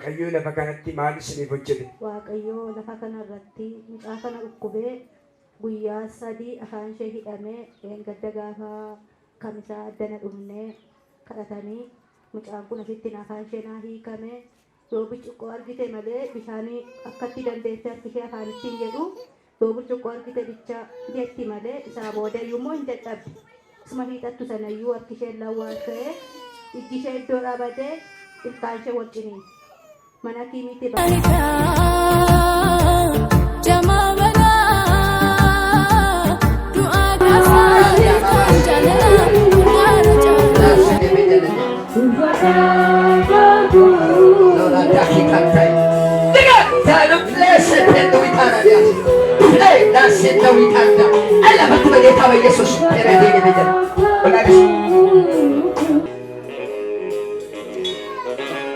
Waaqayyo lafa kanatti maal isiniif hojjete? Waaqayyo lafa kanarratti mucaa kana dhukkubee guyyaa 3 afaan ishee hidhamee eengadda gaafa kamisaa addana dhumnee kadhatanii mucaan kun asitti afaan ishee naa hiikame yoo burcuqqoo argite malee bishaanii akkatti dandeessee harki ishee afaanitti hin jedhu yoo burcuqqoo argite bicha jetti malee isaa booda iyyuu immoo hin dadhabde isuma hiixattu sanayyuu harki ishee lawwaasa'ee ijji ishee iddoo dhaabatee ilkaan ishee wal ciniinte mana kiimiitti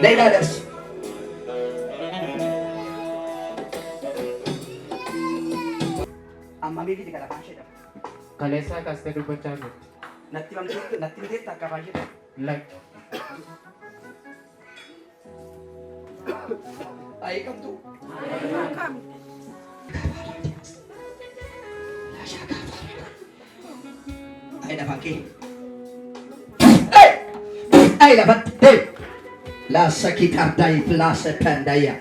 ሌላ ደርስ Ammamii fiti kan afaan ishee dhabu. Kaleessaa kaastee dubbachaa jirti. Natti himamteetti natti himteetti akka afaan ishee dhabu. Lakki. Ayii qabdu. Ayii lafaan kee. Ayii lafatti. Laasa kitardayi filaasa pendaya.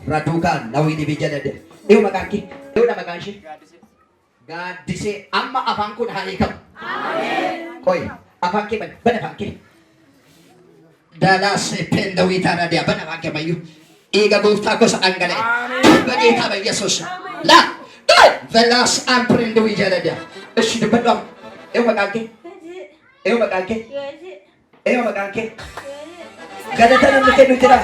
Raduukaan nawini bijalade. Eewu maqaan kee. Eewu maqaan ishee. Gaaddisee amma afaan kun haa hiikamu. Qoy afaan kee bana bana afaan kee. Dalaase pendawii taanadiyaa bana afaan kee mayyuu. Dhiiga gooftaa gosa dhangala'e. በጌታ በኢየሱስ ላ velas amprendui jalada እሺ dubbadhu amma. Eewu maqaan kee. Eewu maqaan kee. Eewu maqaan kee. Galata namni kennu jira.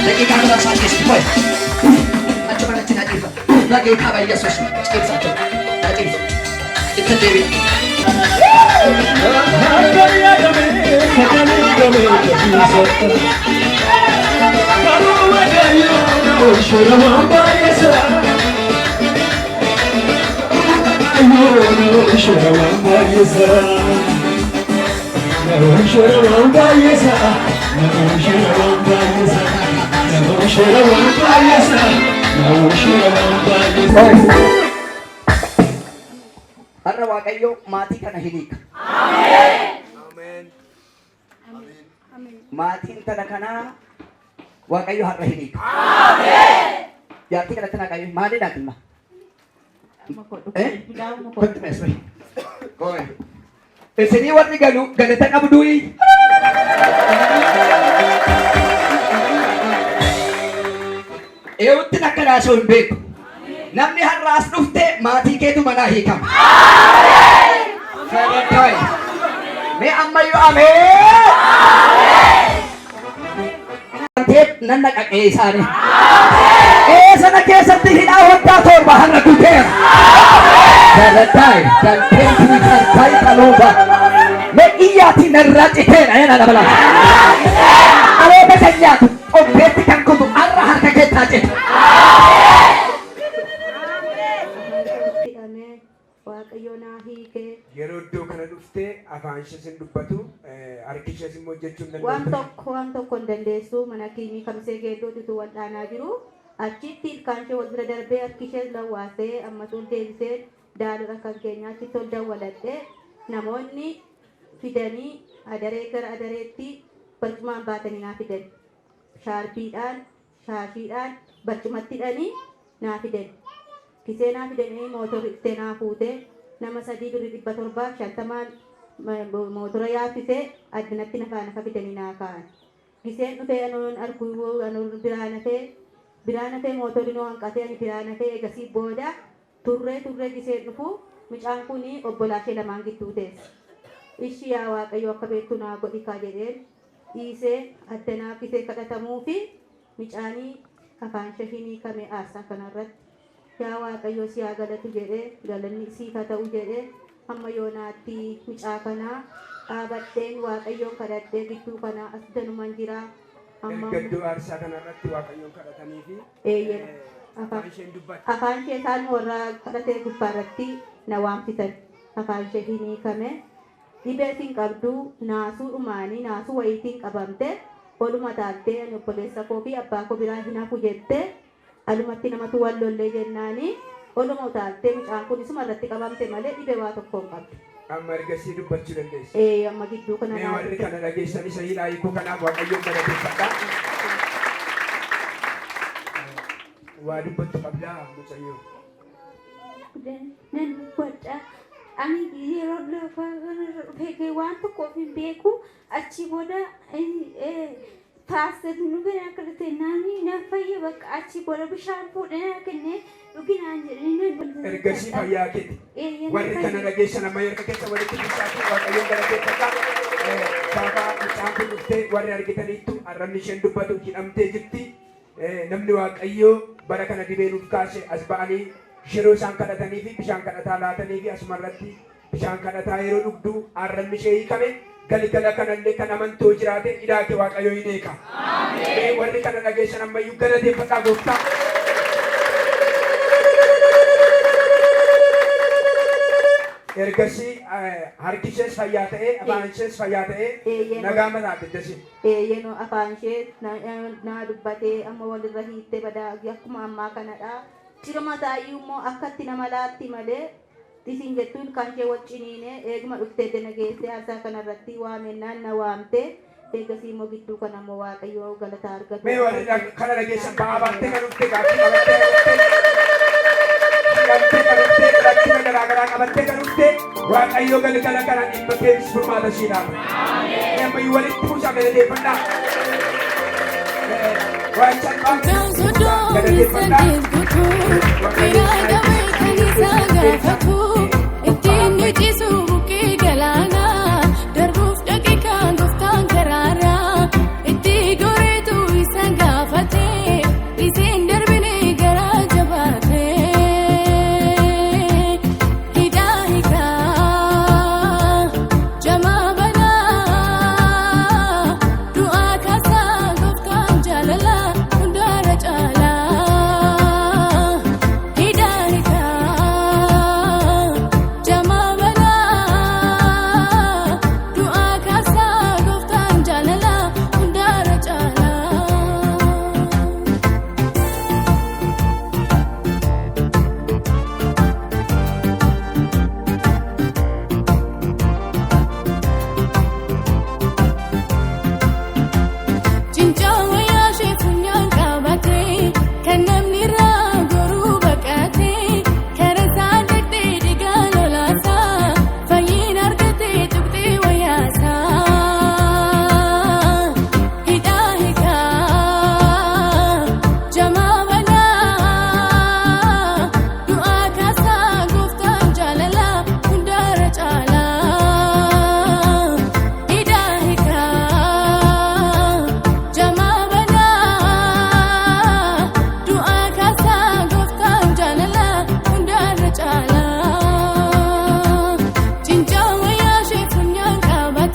ደቂቃ ምራሳ keessatti qoy. Achuma natti na dhiifa. በጌታ በኢየሱስ ጭብሳቸው ጭብስ itti deebi'a. Har'a Waaqayyo maatii kana hin hiika. Maatiin tana kanaa Waaqayyo har'a hin hiika. Jaartii kanatti naa qayyee maaliidha ilma? Kottu meesoo. Qoy. Isinii warri galu galata qabduyi. Eewutti akka naasoo hin beeku. Namni har'a as dhufte maatii keetu manaa hiikama. Sadarkaa. Mee ammayyuu ameen. Nan naqa qe'ee isaanii. Qe'ee sana keessatti hidhaa waggaa 7 har'a guuteera. Galataa galtee tartaa qalooba. Mee iyyaatii narraa citeera yana dabala. Dhaloota kan nyaatu qopheetti kan kutu har'a harka keettaa cita. Hidhamee Waaqayyo naa hiikee. Yeroo iddoo kana dhuftee afaan ishees hin dubbatu harki ishees immoo hojjechuu hin Waan dandeessu. tokko waan tokko hin dandeessu mana kiimii kamisee geeddootitu wal dhaanaa jiru. Achitti ilkaan ishee wal bira darbee harki ishee lawwaasee ammas ol deebisee daalota kan keenyaatti ol dawwaladhee namoonni fidanii adaree gara adareetti barcumaan baatanii naa fidan. Shaarbiidhaan shaashiidhaan barcumatti hidhanii naa fidan. Kisee naa fidanii mootorri ittee naa fuutee nama 3 birri 750 mootora yaaffisee addunatti nafaa nafa fidanii naa kaa'an. Giseen dhufee anoon arguu anoon biraa nafee mootorri noo hanqatee ani biraa nafee eegasii booda turree turree giseen dhufu mucaan kun obbolaa ishee lamaan gidduu teesse. Ishi yaa Waaqayyo akka beektu naa godhi kaa jedheen dhiisee addanaa kisee kadhatamuu fi mucaanii afaan ishee hin hiikame aarsaa kanarratti. Yaa Waaqayyo si haa galatu jedhee galanni siif haa ta'u jedhee hamma yoonaatti mucaa kanaa dhaabadheen Waaqayyoon kadhadhee gidduu kanaa as danuman jira. Amma Erga iddoo aarsaa kanarratti Waaqayyoon kadhatanii fi Eeyyee. afaan isheen dubbatte. Afaan ishee isaan warra kadhatee gubbaarratti na waamsisan. Afaan ishee hin hiikame. Dhibee siin qabdu naasuu dhumaanii naasuu wayiitiin qabamte oluma taaltee ani obboleessa koo fi abbaa koo biraa hin hafu jettee alumatti namatu wal lollee jennaanii oluma utaaltee mucaan kun isuma irratti qabamte malee dhibee waa tokko hin qabdu. Amma ergasii dubbachuu dandeessi. Ee amma gidduu kana Mee naa warri kana dhageessan isa hidhaa hiikuu kanaaf Waaqayyoon galateeffadhaa. Waa dubbattu qabdaa mucayyoo. Nan dubbadha. Ani yeroo lafa kanarra dhufee waan tokko of hin beeku. Achi booda paastar nu bira akka dhufte naani na fayye bakka achi booda bishaan fuudhee na kennee dhuginaan jedhanii nan Ergasii fayyaa keeti. Warri kana dhageessan amma harka keessa walitti buusaati Waaqayyoon galateeffadhaa. Gaafa mucaan kun dhuftee warri argitaniittu arrabni isheen dubbatu hidhamtee jirti. Namni Waaqayyoo bara kana dibee nuuf kaase as ba'anii yeroo isaan kadhatanii fi bishaan kadhataa laatanii fi asuma irratti bishaan kadhataa yeroo dhugdu arrabni ishee hiikame galgala kanallee kan amantoo jiraate hidhaa kee Waaqayyoo hin eega. Mee warri kana dhageessan ammayyuu galateeffadhaa gooftaa. Ergasii harki ishees fayyaa ta'ee afaan ishees fayyaa ta'ee Eeyyee. nagaa mataa addasi. Eeyyeenoo afaan ishee naa dubbatee amma walirra hiittee badaa akkuma ammaa kanadha. Cirma taayyuu immoo akkatti nama laatti malee isin jettuun kan ishee wal ciniinee eeguma dhuftee dana geessee haasaa kanarratti waamennaan na waamtee eegasii immoo gidduu kana immoo Waaqayyoo galataa argatu. Mee warri kana dhageessan ba'aa baattee kan dhufte gaaffii qabattee kan dhufte hidhamtee kan dhufte rakkina garaa garaa qabattee kan dhufte Waaqayyoo galgala kana dhimma keetis furmaata sii laata. Mee ammayyuu walitti buusaa galateeffadhaa. Waan salphaa galateeffadhaa. Waaqayyoo